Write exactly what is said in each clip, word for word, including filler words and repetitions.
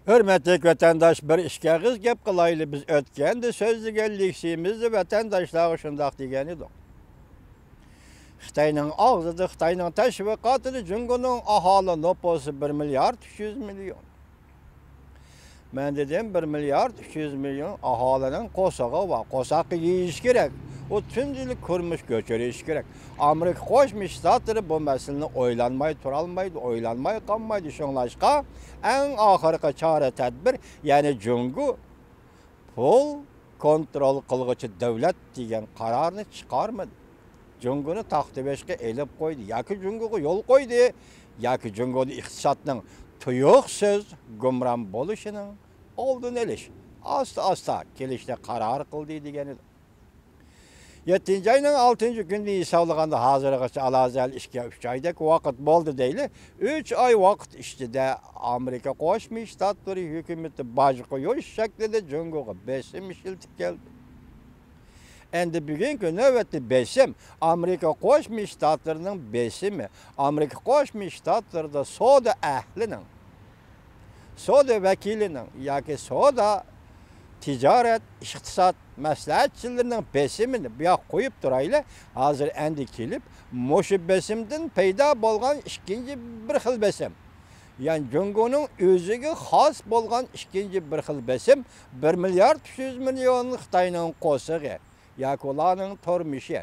ھۆرمەتلىك ۋەتەنداش، بىر ئىككى ئېغىز گەپ قىلايلى. بىز ئۆتكەندە سۆزلىگەن لېكسىيىمىزدە ۋەتەنداشلارغا شۇنداق دېگەن ئىدۇق. خىتاينىڭ ئاغزىدا، خىتاينىڭ تەشۋىقاتىدا جۇڭگونىڭ ئاھالە نوپۇسى بىر مىليارد ئۈچ يۈز مىليون. مەن دېدىم، بىر مىليارد ئۈچ يۈز مىليون ئاھالىنىڭ قورسىقى بار. قورساققا يېيىش كېرەك. ئۇ تۈندىلىك تۇرمۇش كۆچۈرۈش كېرەك. ئامېرىكا قوشما شتاتلىرى بۇ مەسىلىنى ئويلانماي تۇرالمايدۇ، ئويلانماي قالمايدۇ. شۇڭلاشقا ئەڭ ئاخىرقى چارە تەدبىر، يەنى جۇڭگو پۇل كونترول قىلغۇچى دۆلەت دېگەن قارارنى چىقارمىدى. جۇڭگونى تاختىبېشىغا ئېلىپ قويدى. ياكى جۇڭگوغا يول قويدى، ياكى جۇڭگودا ئىقتىسادنىڭ تۇيۇقسىز گۇمران بولۇشىنىڭ ئالدىنى ئېلىش، ئاستا-ئاستا كېلىشنى قارار قىلدى دېگەن ئىدى. يەتتىنچى ئاينىڭ ئالتىنچى كۈنىدىن ھېسابلىغاندا، ھازىرغىچە ئالازەل ئىككى، ئۈچ ئايدەك ۋاقىت بولدى دەيلى. ئۈچ ئاي ۋاقىت ئىچىدە ئامېرىكا قوشما شتاتلىرى ھۆكۈمىتى باج قويۇش شەكلىدە جۇڭگوغا بېسىم ئىشلىتىپ كەلدى. ئەمدى بۈگۈنكى نۆۋەتتە بېسىم، ئامېرىكا قوشما شتاتلىرىنىڭ بېسىمى، ئامېرىكا قوشما شتاتلىرىدا سودا ئەھلىنىڭ، سودا ۋەكىلىنىڭ ياكى سودا، تىجارەت، ئىقتىساد مەسلىھەتچىلىرىنىڭ بېسىمىنى بۇ ياققا قويۇپ تۇرايلى. ھازىر ئەمدى كېلىپ، مۇشۇ بېسىمدىن پەيدا بولغان ئىككىنچى بىر خىل بېسىم، يەنى جۇڭگونىڭ ئۆزىگە خاس بولغان ئىككىنچى بىر خىل بېسىم، بىر مىليارد ئۈچ يۈز مىليون خىتاينىڭ قورسىقى ياكى ئۇلارنىڭ تۇرمۇشى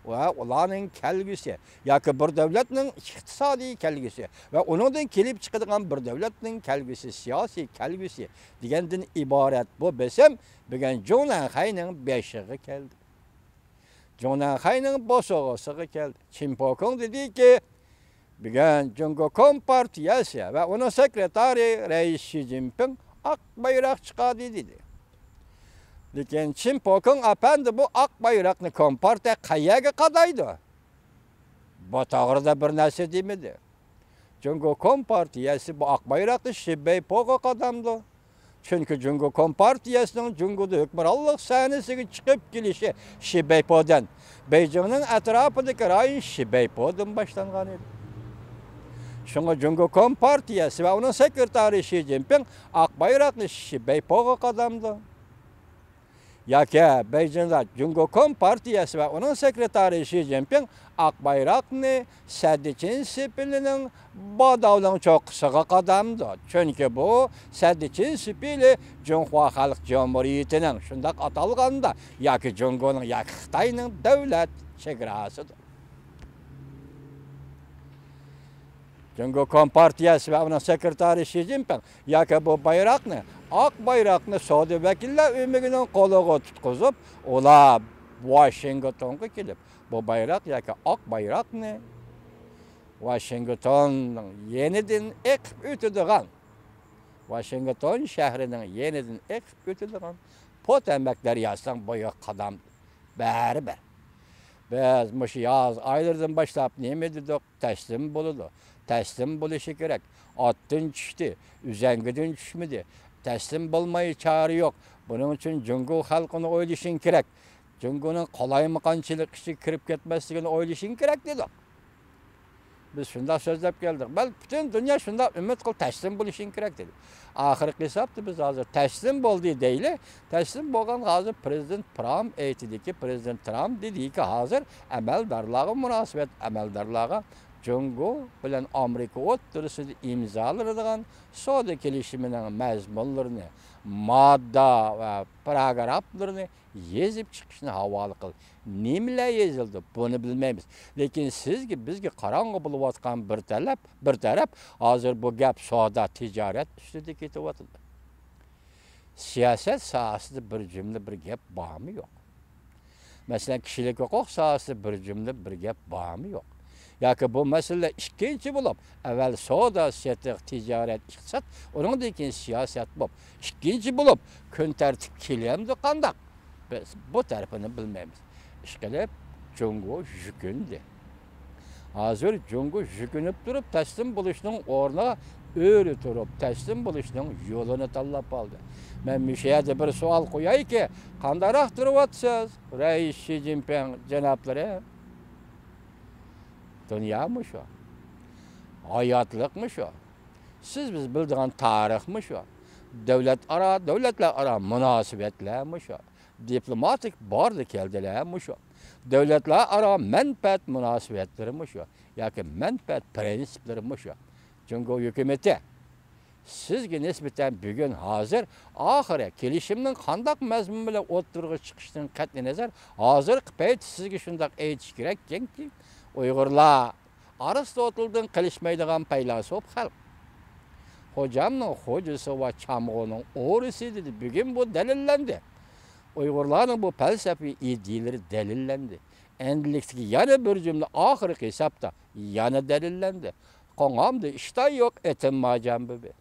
ۋە ئۇلارنىڭ كەلگۈسى ياكى بىر دۆلەتنىڭ ئىقتىسادىي كەلگۈسى ۋە ئۇنىڭدىن كېلىپ چىقىدىغان بىر دۆلەتنىڭ كەلگۈسى، سىياسىي كەلگۈسى دېگەندىن ئىبارەت بۇ بېسىم بۈگۈن جۇڭنەنخەينىڭ بېشىغا كەلدى. جۇڭنەنخەينىڭ بوسۇغىسىغا كەلدى. چىن پوكۇڭ دېدىكى، بۈگۈن جۇڭگو كومپارتىيەسى ۋە ئۇنىڭ سېكرېتارى رەئىس شى جىنپىڭ ئاق بايراق چىقاردى دېدى. لېكىن چىن پوكۇڭ ئەپەندى بۇ ئاق بايراقنى كومپارتىيە قەيەرگە قادايدۇ؟ بۇ توغرىدا بىر نەرسە دېمىدى. جۇڭگو كومپارتىيەسى بۇ ئاق بايراقنى شى بەيپوغا قادامدۇ. چۈنكى جۇڭگو كومپارتىيەسىنىڭ جۇڭگودا ھۆكۈمرانلىق سەھنىسىگە چىقىپ كېلىشى شى بەيپودىن، بېيجىڭنىڭ ئەتراپىدىكى رايون شى بەيپودىن باشلانغان ئىدى. شۇڭا جۇڭگو كومپارتىيەسى ۋە ئۇنىڭ سېكرېتارى شى جىنپىڭ ئاق بايراقنى شى بەيپوغا قادامدۇ. ياكى بېيجىڭدا جۇڭگو كومپارتىيەسى ۋە ئۇنىڭ سېكرېتارى شى جىنپىڭ ئاق بايراقنى سەددىچىن سېپىلىنىڭ باداۋلىڭ چوققىسىغا قادامدۇ. چۈنكى بۇ سەددىچىن سېپىلى جۇڭخۇا خەلق جۇمھۇرىيىتىنىڭ، شۇنداق ئاتالغاندا، ياكى جۇڭگونىڭ ياكى خىتاينىڭ دۆلەت چېگراسىدۇر. جۇڭگو كومپارتىيەسى ۋە ئۇنىڭ سېكرېتارى شى جىنپىڭ ياكى بۇ بايراقنى، ئاق بايراقنى سودا ۋەكىللەر ئۆمىكىنىڭ قولىغا تۇتقۇزۇپ، ئۇلار ۋاشىنگتونغا كېلىپ، بۇ بايراق ياكى ئاق بايراقنى ۋاشىنگتوننىڭ يېنىدىن ئېقىپ ئۆتىدىغان، ۋاشىنگتون شەھىرىنىڭ يېنىدىن ئېقىپ ئۆتىدىغان پوتەمەك دەرياسىنىڭ بويىغا قادام. بەرىبىر. بىز مۇشۇ ياز ئايلىرىدىن باشلاپ نېمە دېدۇق؟ تەسلىم بولىدۇ. تەسلىم بولۇشى كېرەك. ئاتتىن چۈشتى، ئۈزەڭگىدىن چۈشمىدى. تەسلىم بولماي چارە يوق. بۇنىڭ ئۈچۈن جۇڭگو خەلقىنى ئويلىشىڭ كېرەك. جۇڭگونىڭ قالايمىقانچىلىق ئىچىگە كىرىپ كەتمەسلىكىنى ئويلىشىڭ كېرەك دېدۇق. بىز شۇنداق سۆزلەپ كەلدۇق. بەلكى پۈتۈن دۇنيا شۇنداق ئۈمىد قىل، تەسلىم بولۇشۇڭ كېرەك دېدى. ئاخىرقى ھېسابتا بىز ھازىر تەسلىم بولدى دەيلى. تەسلىم بولغان ھازىر پرېزىدېنت ترامپ ئېيتىدىكى، پرېزىدېنت ترامپ دېدىكى، ھازىر ئەمەلدارلارغا مۇناسىۋەت، ئەمەلدارلارغا جۇڭگو بىلەن ئامېرىكا ئوتتۇرىسىدا ئىمزالىنىدىغان سودا كېلىشىمىنىڭ مەزمۇنلىرىنى، ماددا ۋە پاراگرافلىرىنى يېزىپ چىقىشنى ھاۋالە قىل. نېمىلەر يېزىلدى، بۇنى بىلمەيمىز. لېكىن سىزگە، بىزگە قاراڭغۇ بولۇۋاتقان بىر تەلەپ، بىر تەرەپ، ھازىر بۇ گەپ سودا، تىجارەت ئۈستىدە كېتىۋاتىدۇ. سىياسەت ساھەسىدە بىر جۈملە بىر گەپ بارمۇ يوق؟ مەسىلەن، كىشىلىك ھوقۇق ساھەسىدە بىر جۈملە بىر گەپ بارمۇ يوق؟ ياكى بۇ مەسىلىلەر ئىككىنچى بولۇپ، ئەۋۋەل سودا، سېتىق، تىجارەت، ئىقتىساد، ئۇنىڭدىن كېيىن سىياسەت بولۇپ، ئىككىنچى بولۇپ كۈن تەرتىپكە كېلەمدۇ قانداق؟ بىز بۇ تەرىپىنى بىلمەيمىز. ئىشقىلىپ، جۇڭگو يۈكۈندى. ھازىر جۇڭگو يۈكۈنۈپ تۇرۇپ تەسلىم بولۇشنىڭ ئورنىغا ئۆرە تۇرۇپ تەسلىم بولۇشنىڭ يولىنى تاللاپ ئالدى. مەن مۇشۇ يەردە بىر سوئال قويايكى، قانداقراق تۇرۇۋاتىسىز، رەئىس شى جىنپىڭ جانابلىرى؟ دۇنيا مۇشۇ. ھاياتلىق مۇشۇ. سىز بىز بىلىدىغان تارىخ مۇشۇ. دۆلەت ئارا، دۆلەتلەر ئارا مۇناسىۋەتلەر مۇشۇ. دىپلوماتىك باردى كەلدىلەر مۇشۇ. دۆلەتلەر ئارا مەنپەئەت مۇناسىۋەتلىرى مۇشۇ. ياكى مەنپەئەت پىرىنسىپلىرى مۇشۇ. جۇڭگو ھۆكۈمىتى، سىزگە نىسبەتەن بۈگۈن ھازىر ئاخىرى كېلىشىمنىڭ قانداق مەزمۇن بىلەن ئوتتۇرىغا چىقىشىدىن قەتئىينەزەر، ھازىرقى پەيتتە سىزگە شۇنداق ئېيتىش كېرەككەنكى، ئۇيغۇرلار ئارستوتىلدىن قېلىشمايدىغان پەيلاسوپ خەلق. خوجامنىڭ خوجىسى ۋە چامغۇرنىڭ ئورىسى دېدى. بۈگۈن بۇ دەلىللەندى. ئۇيغۇرلارنىڭ بۇ پەلسەپىۋى ئىدىيىلىرى دەلىللەندى. ئەمدىلىكتىكى يەنە بىر جۈملە ئاخىرقى ھېسابتا يەنە دەلىللەندى. قوڭامدا ئىشتا يوق، ئېتىم ماجان بىبى.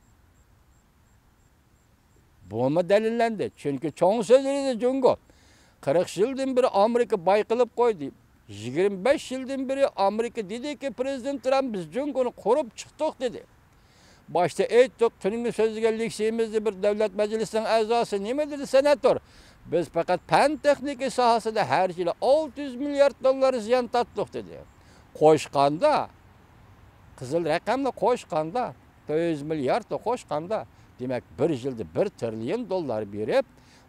بۇمۇ دەلىللەندى. چۈنكى چوڭ سۆزلىدى جۇڭگو. قىرىق يىلدىن بېرى ئامېرىكا باي قىلىپ قويدى. يىگىرمە بەش يىلدىن بېرى ئامېرىكا دېدىكى، پىرېزىدېنت ترامپ، بىز جۇڭگونى قۇرۇپ چىقتۇق دېدى. باشتا ئېيتتۇق، تۈنۈگۈن سۆزلىگەن لېكسىيىمىزدا بىر دۆلەت مەجلىسىنىڭ ئەزاسى نېمە دېدى، سېناتور؟ بىز پەقەت پەن تېخنىكا ساھەسىدە ھەر يىلى ئالتە يۈز مىليارد دوللار زىيان تارتتۇق دېدى. قوشقاندا، قىزىل رەقەمنى قوشقاندا، تۆت يۈز مىلياردنى قوشقاندا، دېمەك، بىر يىلدا بىر تىرىليون دوللار بېرىپ،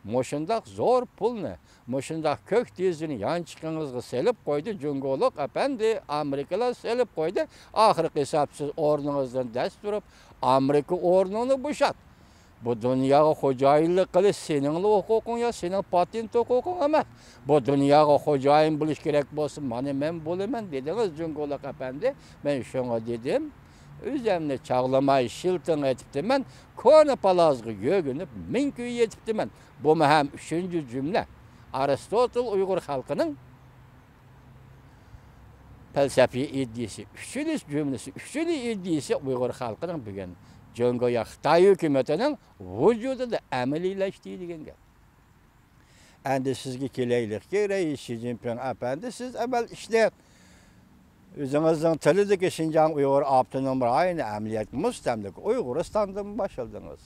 مۇشۇنداق زور پۇلنى، مۇشۇنداق كۆك تېزىنى يانچىقىڭىزغا سېلىپ قويدى، جۇڭگولۇق ئەپەندى، ئامېرىكىلار سېلىپ قويدى. ئاخىرقى ھېساب سىز ئورنىڭىزدىن دەس تۇرۇپ، ئامېرىكا ئورنىڭنى بوشات. بۇ دۇنياغا خوجايىنلىق قىلىش سېنىڭلا ھوقۇقۇڭ يا، سېنىڭ پاتېنت ھوقۇقۇڭ ئەمەس. بۇ دۇنياغا خوجايىن بولۇش كېرەك بولسا، مانا مەن بولىمەن دېدىڭىز، جۇڭگولۇق ئەپەندى. مەن شۇڭا دېدىم، ئۆزۈمنى چاغلىماي شىلتىڭ ئېتىپتىمەن، كونا پالازغا يۆگىنىپ مىڭ كۈن يېتىپتىمەن. بۇمۇ ھەم ئۈچىنچى جۈملە. ئارستوتىل ئۇيغۇر خەلقىنىڭ پەلسەپىۋى ئىدىيىسى، ئۈچىنچى جۈملىسى، ئۈچىنچى ئىدىيىسى ئۇيغۇر خەلقىنىڭ بۈگۈن جۇڭگو يا خىتاي ھۆكۈمىتىنىڭ ۋۇجۇدىدا ئەمەلىيلەشتى دېگەن گەپ. ئەمدى سىزگە كېلەيلىككى، رەئىس شى جىنپىڭ ئەپەندى، سىز ئەۋۋەل ئىشنى ئۆزىڭىزنىڭ تىلىدىكى شىنجاڭ ئۇيغۇر ئاپتونوم رايونى ئەمەلىيەتتە مۇستەملىكە ئۇيغۇرىستاندىن باشلىدىڭىز.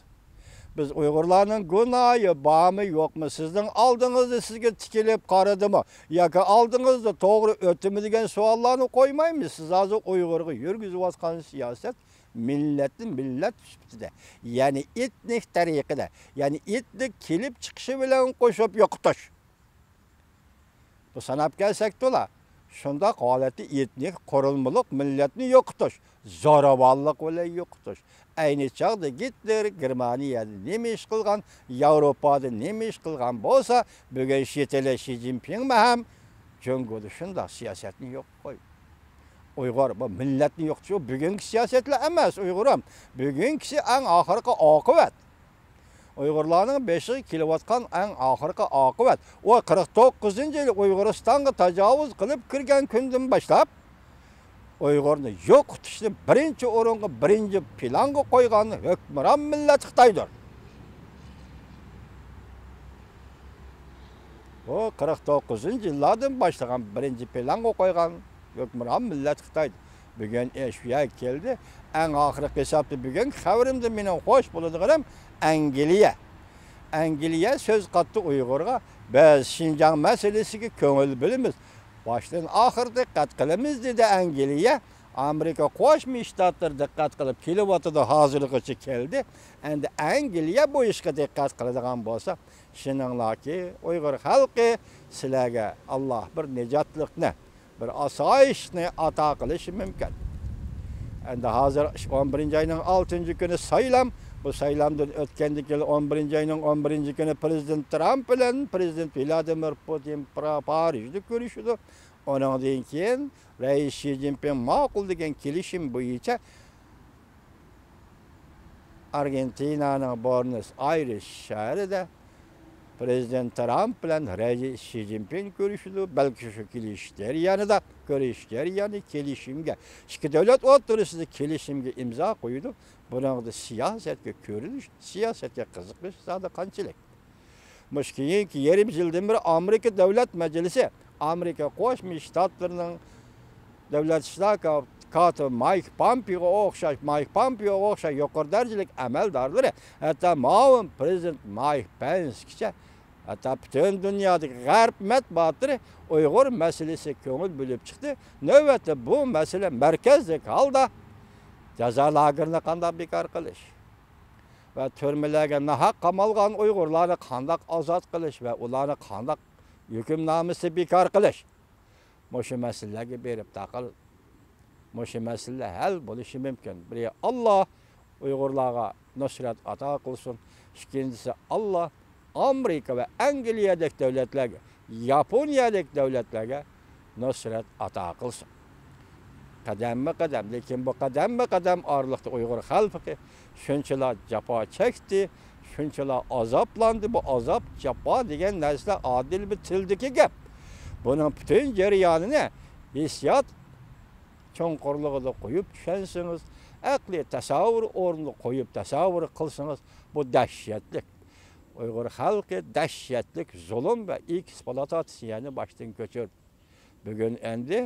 بىز ئۇيغۇرلارنىڭ گۇناھى بارمۇ يوقمۇ سىزنىڭ ئالدىڭىزدا سىزگە تىكىلىپ قارىدىمۇ ياكى ئالدىڭىزدا توغرا ئۆتتىمۇ دېگەن سوئاللارنى قويمايمىز. سىز ھازىر ئۇيغۇرغا يۈرگۈزۈۋاتقان سىياسەت مىللەتنى مىللەت سۈپىتىدە، يەنى ئېتنىك تەرىقىدە، يەنى ئېتنىك كېلىپ چىقىشى بىلەن قوشۇپ يوقىتىش. بۇ ساناپ كەلسەك تولا، شۇنداق ھالەتتە ئېتنىك قۇرۇلمىلىق مىللەتنى يوقىتىش، زوراۋانلىق بىلەن يوقىتىش. ئەينى چاغدا گىتلېر گېرمانىيەدە نېمە ئىش قىلغان، ياۋروپادا نېمە ئىش قىلغان بولسا، بۈگۈن شىتىلى شى جىنپىڭمۇ ھەم جۇڭگودا شۇنداق سىياسەتنى يوق قوي. ئۇيغۇر، بۇ مىللەتنى يوقىتىش، ئۇ بۈگۈنكى سىياسەتلەر ئەمەس، ئۇيغۇرۇم. بۈگۈنكىسى ئەڭ ئاخىرقى ئاقىۋەت. ئۇيغۇرلارنىڭ بېشىغا كېلىۋاتقان ئەڭ ئاخىرقى ئاقىۋەت. ئۇ قىرىق توققۇزىنچى يىلى ئۇيغۇرىستانغا تاجاۋۇز قىلىپ كىرگەن كۈندىن باشلاپ، ئۇيغۇرنى يوقىتىشنى بىرىنچى ئورۇنغا، بىرىنچى پىلانغا قويغان ھۆكۈمران مىللەت خىتايدۇر. بۇ قىرىق توققۇزىنچى يىللاردىن باشلىغان بىرىنچى پىلانغا قويغان ھۆكۈمران مىللەت خىتاي. بۈگۈن ئىش شۇ يەرگە كەلدى. ئەڭ ئاخىرقى ھېسابتا بۈگۈنكى خەۋىرىمدە مېنىڭ خوش بولىدىغىنىم ئەنگلىيە. ئەنگلىيە سۆز قاتتى ئۇيغۇرغا، بىز شىنجاڭ مەسىلىسىگە كۆڭۈل بۆلىمىز، باشتىن ئاخىر دىققەت قىلىمىز، دېدى ئەنگلىيە. ئامېرىكا قوشما شتاتلىرى دىققەت قىلىپ كېلىۋاتىدۇ، ھازىرغىچە كەلدى. ئەمدى ئەنگلىيە بۇ ئىشقا دىققەت قىلىدىغان بولسا، ئىشىنىڭلاركى، ئۇيغۇر خەلقى سىلەرگە ئاللا بىر نىجاتلىقنى، بىر ئاسايىشنى ئاتا قىلىشى مۇمكىن. ئەمدى ھازىر ئون بىرىنچى ئاينىڭ ئالتىنچى كۈنى سايلام. بۇ سايلامدىن ئۆتكەندىن كېيىن، ئون بىرىنچى ئاينىڭ ئون بىرىنچى كۈنى پىرېزىدېنت ترامپ بىلەن پىرېزىدېنت ۋلادىمىر پۇتىن پارا-، پارىژدا كۆرۈشىدۇ. ئۇنىڭدىن كېيىن رەئىس شى جىنپىڭ ماقۇل دېگەن كېلىشىم بويىچە ئارگېنتىنانىڭ بۇئېنوس ئايرېس شەھىرىدە پىرېزىدېنت ترامپ بىلەن رەئىس شى جىنپىڭ كۆرۈشىدۇ. بەلكى شۇ كېلىشىش جەريانىدا، كۆرۈشۈش جەريانى كېلىشىمگە، ئىككى دۆلەت ئوتتۇرىسىدا كېلىشىمگە ئىمزا قويىدۇ. بۇنىڭدا سىياسەتكە كۆرۈلۈش، سىياسەتكە قىزىقىش زادى قانچىلىك؟ مۇشۇ كېيىنكى يېرىم يىلدىن بېرى ئامېرىكا دۆلەت مەجلىسى ئامېرىكا قوشما شتاتلىرىنىڭ دۆلەت ئىشلار كاتىپى مايك پامپېئوغا ئوخشاش، مايك پامپېئوغا ئوخشاش يۇقىرى دەرىجىلىك ئەمەلدارلىرى، ھەتتا مۇئاۋىن پىرېزىدېنت مايك پېنسكىچە، ھەتتا پۈتۈن دۇنيادىكى غەرب مەتبۇئاتلىرى ئۇيغۇر مەسىلىسىگە كۆڭۈل بۆلۈپ چىقتى. نۆۋەتتە بۇ مەسىلە مەركەزلىك ھالدا جازا لاگېرىنى قانداق بىكار قىلىش؟ ۋە تۈرمىلەرگە ناھەق قامالغان ئۇيغۇرلارنى قانداق ئازاد قىلىش ۋە ئۇلارنى قانداق ھۆكۈمنامىسى بىكار قىلىش، مۇشۇ مەسىلىلەرگە بېرىپ تاقىل-، مۇشۇ مەسىلىلەر ھەل بولۇشى مۇمكىن. بىرى، ئاللا ئۇيغۇرلارغا نۇسرەت ئاتا قىلسۇن. ئىككىنچىسى، ئاللا ئامېرىكا ۋە ئەنگلىيەدەك دۆلەتلەرگە، ياپونىيەدەك دۆلەتلەرگە نۇسرەت ئاتا قىلسۇن. قەدەممۇ قەدەم، لېكىن بۇ قەدەممۇ قەدەم ئارىلىقتا ئۇيغۇر خەلقى شۇنچىلا جاپا چەكتى، شۇنچىلا ئازابلاندى. بۇ ئازاب، جاپا دېگەن نەرسىلەر ئاددىي بىر تىلدىكى گەپ. بۇنىڭ پۈتۈن جەريانىنى ھېسسىيات چوڭقۇرلۇقىدا قويۇپ چۈشەنسىڭىز، ئەقلىي تەسەۋۋۇر ئورنىدا قويۇپ تەسەۋۋۇر قىلسىڭىز، بۇ دەھشەتلىك. ئۇيغۇر خەلقى دەھشەتلىك زۇلۇم ۋە ئېكسپلۇئاتاتسىيەنى باشتىن كۆچۈردى. بۈگۈن ئەمدى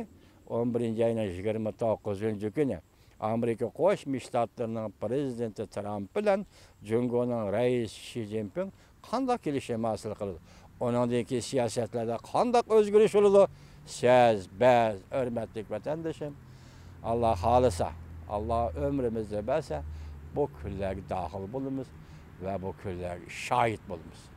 ئون بىرىنچى ئاينىڭ يىگىرمە توققۇزىنچى كۈنى ئامېرىكا قوشما شتاتلىرىنىڭ پىرېزىدېنتى ترامپ بىلەن جۇڭگونىڭ رەئىسى شى جىنپىڭ قانداق كېلىشىم ھاسىل قىلىدۇ؟ ئۇنىڭدىن كېيىن سىياسەتلەردە قانداق ئۆزگىرىش بولىدۇ؟ سىز، بىز، ھۆرمەتلىك ۋەتەندىشىم، ئاللا خالىسا، ئاللا ئۆمرىمىزنى بەرسە، بۇ كۈنلەرگە داخىل بولىمىز ۋە بۇ كۈنلەرگە شاھىت بولىمىز.